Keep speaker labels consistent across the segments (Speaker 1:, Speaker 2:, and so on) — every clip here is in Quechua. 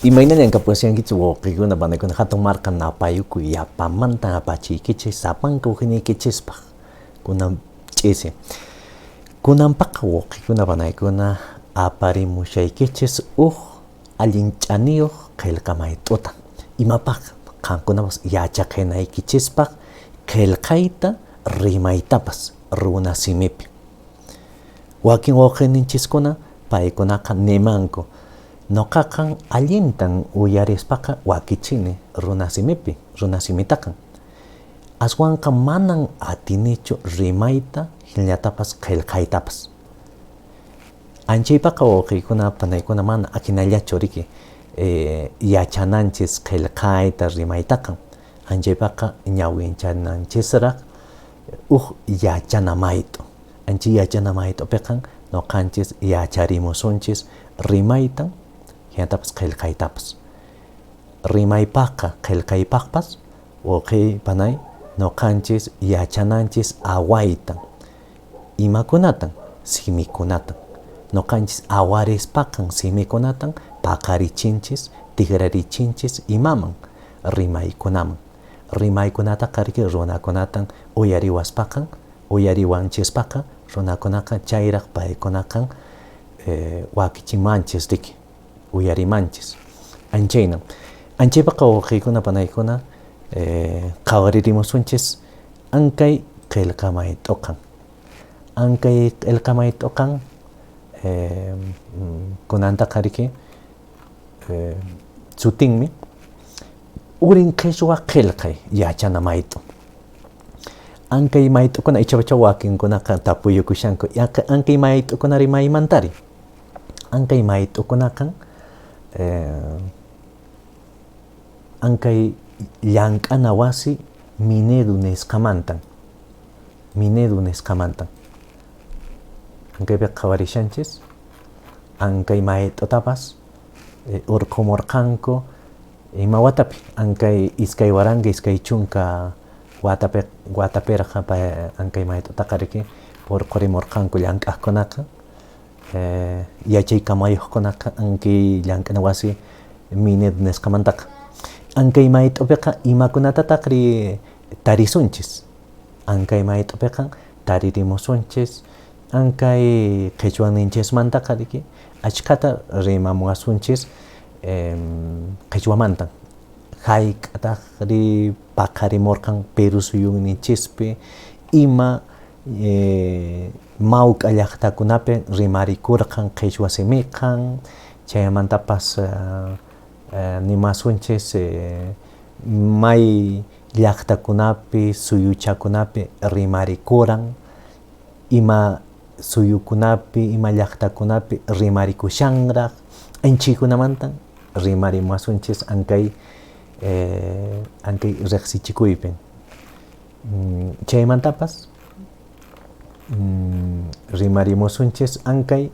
Speaker 1: Imaynallan kapuwashankichis wawqikuna panikuna hatun marka napayukuy yapamantan apachiykichis sapanka ujniykichispaq kunan ch'isi. Kunanpaqa wawqikuna panaykuna aparimushaykichis uj allin ch'aniyuq qillqa mayt'uta. Imapaq qankunapas yachaqinaykichispaq qillqayta rimaytapas runa simipi. Wakin wawqiyninchiskuna paykunaqa nimanku, Noqaqa allintan uyarispaqa wakichini runa simipi, runa simitaqa. Aswanqa manan atinichu rimayta hinallatapas qillqaytapas. Anchaypaqa wawqiykuna panaykuna mana ajinallachu riki yachananchis qillqayta rimaytaqa. Anchaypaqa ñawinchananchisraq uj yachana mayt'u. Anchay yachana mayt'upiqa noqanchis yacharimusunchis rimaytan hinatapas qillqaytapas. Rimaypaqqa qillqaypaqpas wawqiy panay noqanchis yachananchis awaytan. Imakunatan? Simikunatan. Noqanchis awarispaqa simikunatan paqarichinchis, tikrarichinchis imaman? Rimaykunaman. Rimaykunataqa riki runakunatan uyariwaspaqa, uyariwanchispaqa runakunaqa chayraq paykunaqa wakichimanchis riki, uyarimanchis. Anchaynan. Anchaypaqa wawqiykuna panaykuna qhawaririmusunchis ankay qillqa mayt'uqan. Ankay qillqa mayt'uqan kunantaqa riki sutinmi urin qhichwa qillqay yachana mayt'u. Ankay mayt'ukuna ichapacha wakinkunaqa tapuyukushanku ankay mayt'ukuna rimaymantari. Ankay mayt'ukunaqa ankay llank'ana wasi Minedu nisqamantan. Minedu nisqamantan. Ankaypiqa qhawarishanchis ankay mayt'utapas urqhumurqanku ima watapi ankay 2020 watapi watapirqa ankay mayt'utaqa riki urqhurimurqanku llank'aqkunaqa yachay kamayuqkunaqa ankay llank'ana wasi Minedu nisqamantaqa. Ankay mayt'upiqa imakunatataqri tarisunchis? Ankay mayt'upiqa taririmusunchis ankay qhichwaninchismantaqa riki achkhata rimamuwasunchis qhichwamantan. Hayk'ataqri paqarimurqan Perú suyunninchispi ima mawk'a llaqtakunapi rimarikurqan qhichwa simiqa, chaymantapas nimasunchis may llaqtakunapi suyuchakunapi rimarikuran, ima suyukunapi ima llaqtakunapi rimarikushanraq, anchaykunamantan rimarimuwasunchis ankay ankay riqsichikuypi. Chaymantapas rimarimusunchis ankay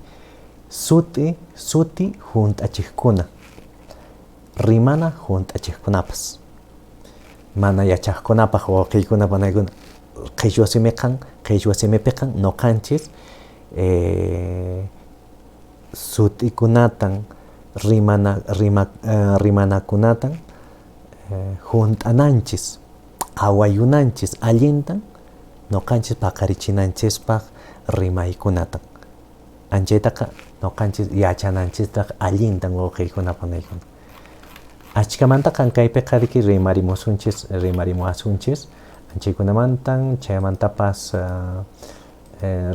Speaker 1: sut'i suti hunt'achiqkuna, rimana hunt'achiqkunapas. Mana yachaqkunapaq wawqiykuna panaykuna qhichwa simiqan qhichwa simipiqa noqanchis sut'ikunatan rimana rima rimanakunatan hunt'ananchis awayunanchis allintan noqanchis paqarichinanchispaq rimaykunatan. Anchaytaqa noqanchis yachananchistaq allintan wawqiykuna panaykuna. Achkamantaqa kaypiqa riki rimarimusunchis rimarimuwasunchis anchaykunamantan chaymantapas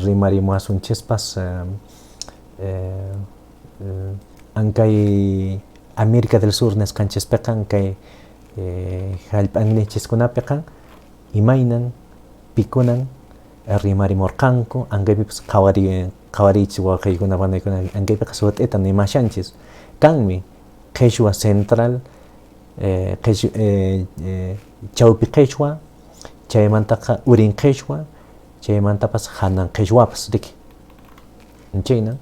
Speaker 1: rimarimuwasunchispas ankay América del Sur nisqanchispiqa kay hallp'anninchiskunapiqa imaynan pikunan rimarimurqanku ankaypipas qhawari qhawariychis wawqiykuna panaykuna ankaypiqa sut'ita nimashanchis kanmi qhichwa central chawpi qhichwa chaymantaqa urin qhichwa chaymantapas hanan qhichwapas riki chayna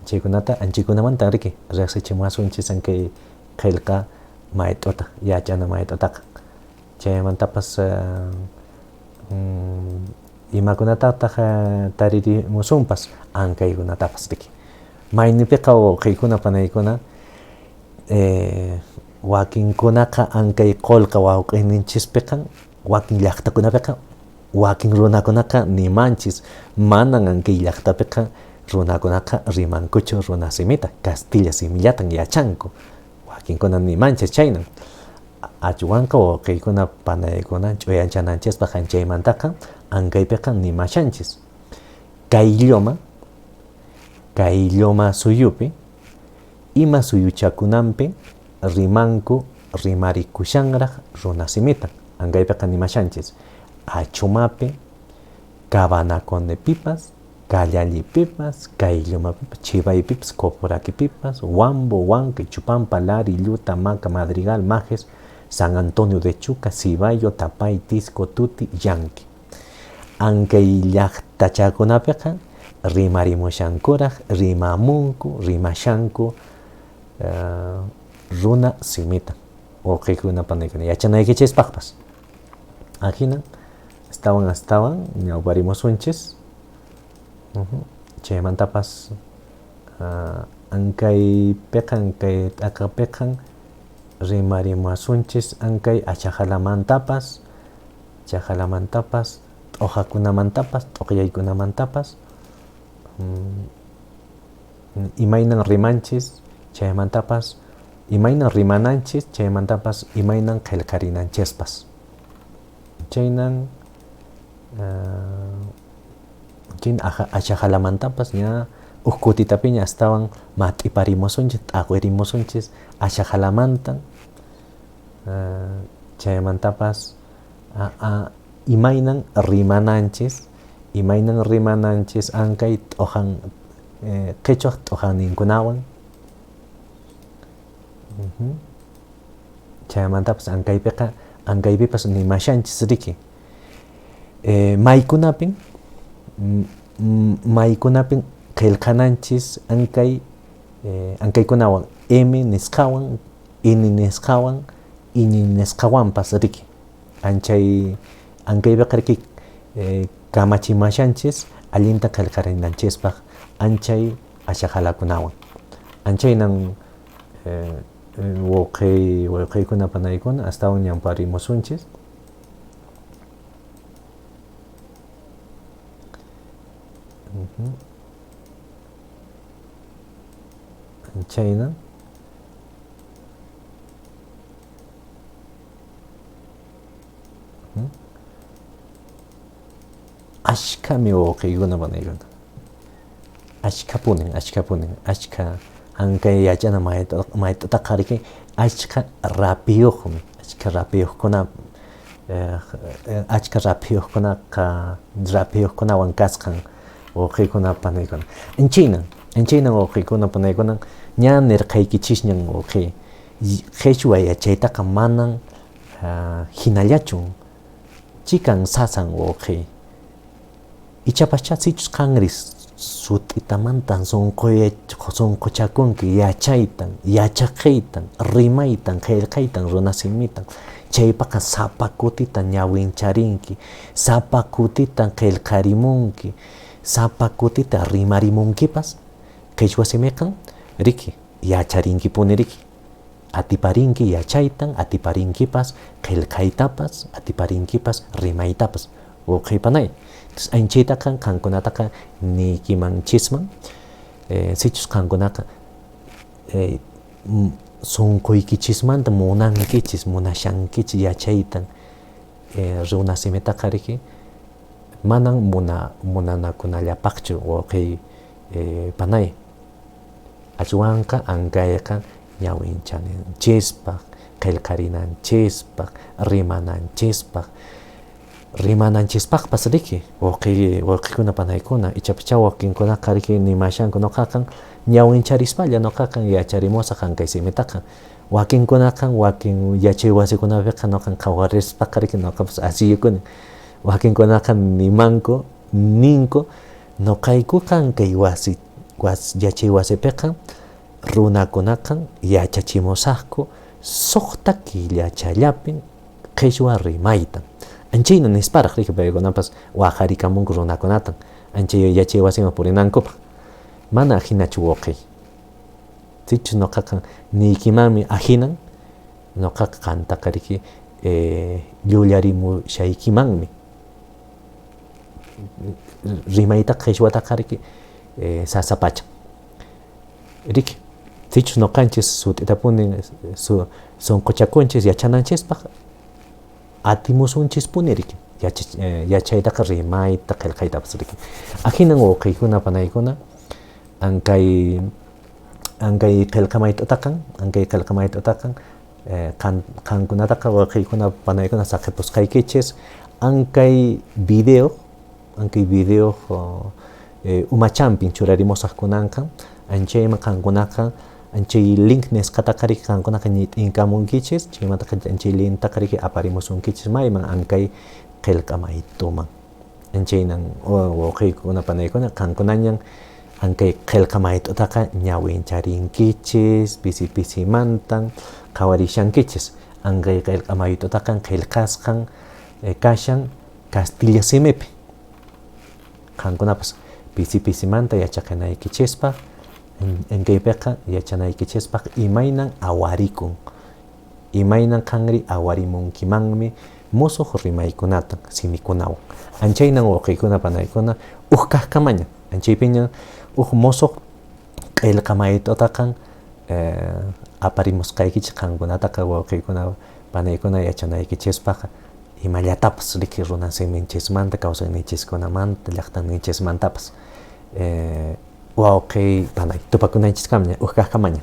Speaker 1: chaykunata anchaykunamantan riki riqsichimuwasunchis ankay qillqa mayt'uta yachana mayt'utaqa chaymantapas imakunatataq taririmusunpas ankaykunatapas riki maynipiqa wawqiykuna panaykuna. Wakinkunaqa ankay qolqa wawq'iyninchispiqa wakin llaqtakunapiqa wakin runakunaqa nimanchis manan ankay llaqtapiqa runakunaqa rimankuchu runa simita, castilla simillatan yachanku. Wakinkuna nimanchis chaynan. Achwanqa wawqiykuna panaykuna ch'uyanchananchispaq anchaymantaqa ankaypiqa nimashanchis. Kaylloma, Kaylloma suyupi ima suyuchakunanpi rimanku rimarikushanraq runa simita. Ankaypiqa nimashanchis Achumapi, Cabanacondepipas, Callallipipas, Kayllomapipas, Chivaypipas, Coporaquipipas, Huambo, Huanca, Chupampa, Lari, Lluta, Maca, Madrigal, Majes, San Antonio de Chuca, Sibayo, Tapay, Tisco, Tuti, Yanqui. Ankay llaqtachakunapiqa rimarimushankuraq, rimamunku, rimashanku runa simita. Wawqiykuna panaykuna yachanaykichispaqpas. Ajina astawan astawan ñawparimusunchis. Chaymantapas ankaypiqa, ankay t'aqapiqa rimarimusunchis ankay achajalamantapas, chajalamantapas, t'oqakunamantapas, t'oqyaykunamantapas, imaynan rimanchis, chaymantapas imaynan rimananchis, chaymantapas imaynan qhelqarinanchispas. Chaynan achajalamantapas ña huk kutitapiña astawan mat'iparimusunchis, t'aqwirimusunchis achajalamantan, chaymantapas imaynan rimananchis, imaynan rimananchis ankay t'oqan qhichwaq t'oqanninkunawan. Chaymantapas ankaypiqa ankaypipas nimashanchis riki. Maykunapin maykunapin qillqananchis ankay ankaykunawan M nisqawan, N nisqawan, iñi nisqawanpas riki. Anchay ankaypiqa riki kamachimashanchis allinta qillqarinanchispaq anchay ashaqalakunawan. Anchaynan wawqiy wawqiykuna panaykuna astawan ñawparimusunchis. Chayna. Ashkhami wawqiykuna panaykuna. Ashkhapunin, ashkhapunin, ashkha ankay yachana mayt'ataqa riki achkha rapiyuqmi, achkha rapiyuqkuna achkha raphiyuqkunaqa raphiyuqkunawan kasqan wawqiykuna panaykuna. Anchaynan, anchaynan wawqiykuna panaykuna ña nirqaykichisñan wawqiy qhichwa yachaytaqa manan hinallachu chikan sasan wawqiy. Ichapaschá sichus qanri sut'itamantan sunquchakunki yachaytan, yachaqiytan, rimaytan, qillqaytan, runa simitan. Chaypaqa sapa kutitan ñawincharinki, sapa kutitan qillqarimunki, sapa kutita rimarimunkipas, qhichwa simiqa riki yacharinkipuni riki. Atiparinki yachaytan, atiparinkipas qillqaytapas, atiparinkipas rimaytapas. Wawqiypanay. Entonces anchaytaqa qankunataqa niykimanchisman, sichus qankunaqa sunquykichismanta munankichis, munashankichis yachaytan runa simitaqa riki manan munanakunallapaqchu wawqiy panay. Achwanqa ankayqa ñawinchananchispaq, qillqarinanchispaq, rimananchispaq, rimananchispaqpas riki wawqi wawqikuna panaykuna ichapaschá wakinkunaqa riki nimashanku nuqaqa ñawincharispalla nuqaqa yacharimusaq ankay simitaqa wakinkunaqa wakin yachay wasikunapiqa nuqa qhawarispaqa riki nuqapas asiyukuni wakinkunaqa nimanku ninku nuqaykuqa ankay wasi yachay wasipiqa runakunaqa yachachimusaqku suqta killachallapin qhichwa rimayta. Anchayna nisparaq riki paykunapas waqarikamunku runakunatan anchay yachay wasiman purinankupaq. Mana hinachu wawqiy. Sichus noqaqa niykimanmi ahinan, noqaqa qantaqa riki llullarimushaykimanmi. Rimaytaqa qhichwataqa riki sasapacha. Riki, sichus noqanchis sut'itapuni sunquchakunchis yachananchispaq, atimusunchispuni riki yachaytaqa rimayta qillqaytapas riki. Ahinan wawqiykuna panaykuna ankay ankay qillqa mayt'utaqan ankay qillqa mayt'utaqan qankunataqa wawqiykuna panaykuna saqipusqaykichis ankay video ankay video umachanpin churarimusaq kunanqa anchayman qankunaqa anchay link nisqataqa riki qankunaqa ñit'inkamunkichis chaymantaqa anchay linktaqa riki aparimusunkichis mayman ankay qillqa maytuman anchaynan wawqiykuna panaykuna qankunañan ankay qillqa mayt'utaqa ñawincharinkichis pisi pisimantan qhawarishankichis ankay qillqa mayt'utaqa qillqasqan kashan kastilla simipi qankunapas pisi pisimanta yachaqanaykichispaq ankaypiqa yachanaykichispaq imaynan awarikun imaynan qanri awarimunkimanmi musuq rimaykunata simikunawan anchaynan wawqiykuna panaykuna huk kaqkamaña anchaypiña huk musuq qillqa mayt'utaqan aparimusqaykichis qankunataqa wawqiykuna panaykuna yachanaykichispaq imallatapas riki runa siminchismanta kawsayninchiskunamanta llaqtaninchismantapas wawqiy panay tupakunanchiskamaña huk kaqkamaña.